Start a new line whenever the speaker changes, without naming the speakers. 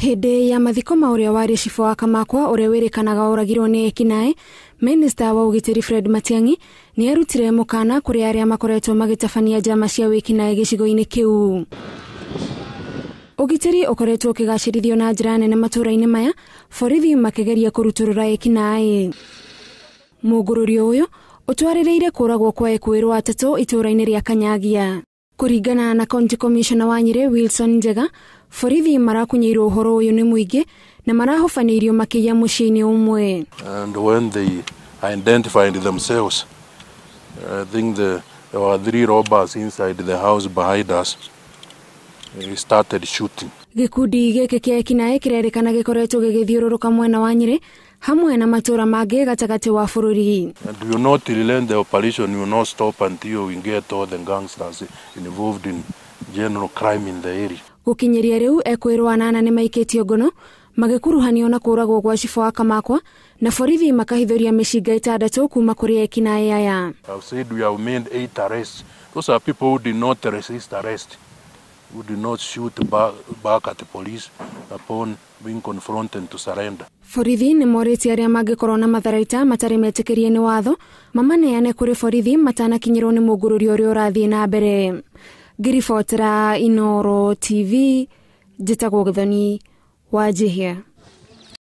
Hĩndĩ ya mathiko ma ũrĩa warĩ cibũ wa Kamakwa ũrĩa wĩrĩkanaga oragirwo nĩ ekinaĩ, Minista wa ũgitĩri Fred Matiang'i nĩ arutire mũkana kũrĩ arĩa makoretwo magĩtabania njama cia wĩkinaĩ gĩcigo-inĩ kĩu. Ũgitĩri ũkoretwo ũkĩgacĩrithio na njĩra nene matũũra-inĩ maya, borithi makĩgeria kũrutũrũra ekinaĩ. Mũngũrũrio ũyũ ũtwarĩrĩire kũragwo kwa ekuĩrwo atatũ itũũra-inĩ rĩa Kanyagia. Kũringana na County Commissioner wa Nyĩrĩ Wilson Njega, borithi marakunyĩirwo ũhoro ũyũ nĩ mũingĩ na marahobanĩirio makĩiya mũciĩ-inĩ ũmwe.
And when they identified themselves, I think there were 3 robbers inside the house behind us. They started shooting.
Gĩkundi gĩkĩ kĩa ekinaĩ kĩrerĩkana gĩkoretwo gĩgĩthiũrũrũka mwena wa Nyĩrĩ hamwe na matũũra mangĩ gatagatĩ wa bũrũri.
And we will not relent the operation, we will not stop until we get all the gangsters involved in general crime in the area.
Gũkinyĩria rĩu ekwĩrwo anana nĩ maikĩtio ngono magĩkuruhanio na kũragwo gwa cibũ wa Kamakwa na borithi makahithũria mĩcinga 6 kuma kũrĩ ekinaĩ aya.
I've said we have made 8 arrests. Those are people who did not resist arrest, who did not shoot back at the police upon being confronted to surrender.
Borithi nĩ morĩtie arĩa mangĩkorwo na matharaita matarĩ metĩkĩrie nĩ watho mamaneane kũrĩ borithi matanakinyĩrwo nĩ mũngũrũrio ũrĩa ũrathiĩ na mbere. Ngĩribotera Inooro TV, njĩtagwo Gĩthoni wa Njihia.